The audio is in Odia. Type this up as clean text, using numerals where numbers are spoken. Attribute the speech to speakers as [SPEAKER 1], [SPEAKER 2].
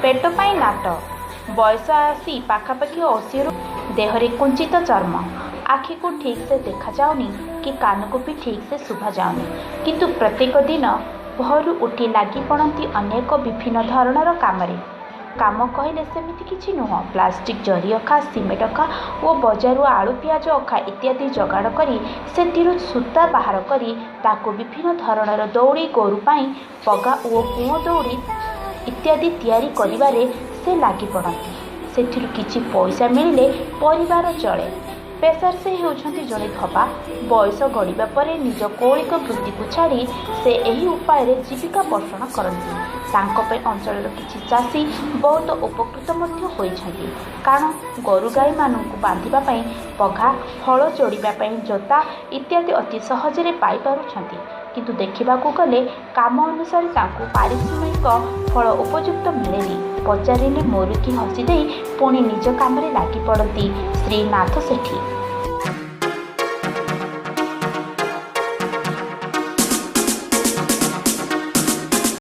[SPEAKER 1] ପେଟ ପାଇଁ ନାଟ। ବୟସ ଆସି ପାଖାପାଖି 80ରୁ, ଦେହରେ କୁଞ୍ଚିତ ଚର୍ମ। ଆଖିକୁ ଠିକ୍ସେ ଦେଖାଯାଉନି କି କାନକୁ ବି ଠିକ୍ସେ ଶୁଭାଯାଉନି। କିନ୍ତୁ ପ୍ରତ୍ୟେକ ଦିନ ଭୋରୁ ଉଠି ଲାଗି ପଡ଼ନ୍ତି ଅନେକ ବିଭିନ୍ନ ଧରଣର କାମରେ। କାମ କହିଲେ ସେମିତି କିଛି ନୁହଁ, ପ୍ଲାଷ୍ଟିକ୍ ଜରି ଅଖା, ସିମେଣ୍ଟ ଅଖା ଓ ବଜାରରୁ ଆଳୁ ପିଆଜ ଅଖା ଇତ୍ୟାଦି ଯୋଗାଡ଼ କରି ସେଥିରୁ ସୂତା ବାହାର କରି ତାକୁ ବିଭିନ୍ନ ଧରଣର ଦଉଡ଼ି, ଗୋରୁ ପାଇଁ ପଘା ଓ କୂଅ ଦଉଡ଼ି ଇତ୍ୟାଦି ତିଆରି କରିବାରେ ସେ ଲାଗିପଡ଼ନ୍ତି। ସେଥିରୁ କିଛି ପଇସା ମିଳିଲେ ପରିବାର ଚଳେ। ପେଶାରେ ସେ ହେଉଛନ୍ତି ଜଣେ ଧୋବା। ବୟସ ଗଡ଼ିବା ପରେ ନିଜ କୌଳିକ ବୃତ୍ତିକୁ ଛାଡ଼ି ସେ ଏହି ଉପାୟରେ ଜୀବିକା ପୋଷଣ କରନ୍ତି। ତାଙ୍କ ପାଇଁ ଅଞ୍ଚଳର କିଛି ଚାଷୀ ବହୁତ ଉପକୃତ ମଧ୍ୟ ହୋଇଛନ୍ତି। କାରଣ ଗୋରୁଗାଈମାନଙ୍କୁ ବାନ୍ଧିବା ପାଇଁ ପଘା, ହଳ ଯୋଡ଼ିବା ପାଇଁ ଜୋତା ଇତ୍ୟାଦି ଅତି ସହଜରେ ପାଇପାରୁଛନ୍ତି। କିନ୍ତୁ ଦେଖିବାକୁ ଗଲେ କାମ ଅନୁସାରେ ତାଙ୍କୁ ପାରିଶ୍ରମିକ ଫଳ ଉପଯୁକ୍ତ ମିଳେନି। ପଚାରିଲେ ମୁରୁକି ହସିଦେଇ ପୁଣି ନିଜ କାମରେ ଲାଗିପଡ଼ନ୍ତି ଶ୍ରୀ ନାଥ ସେଠୀ।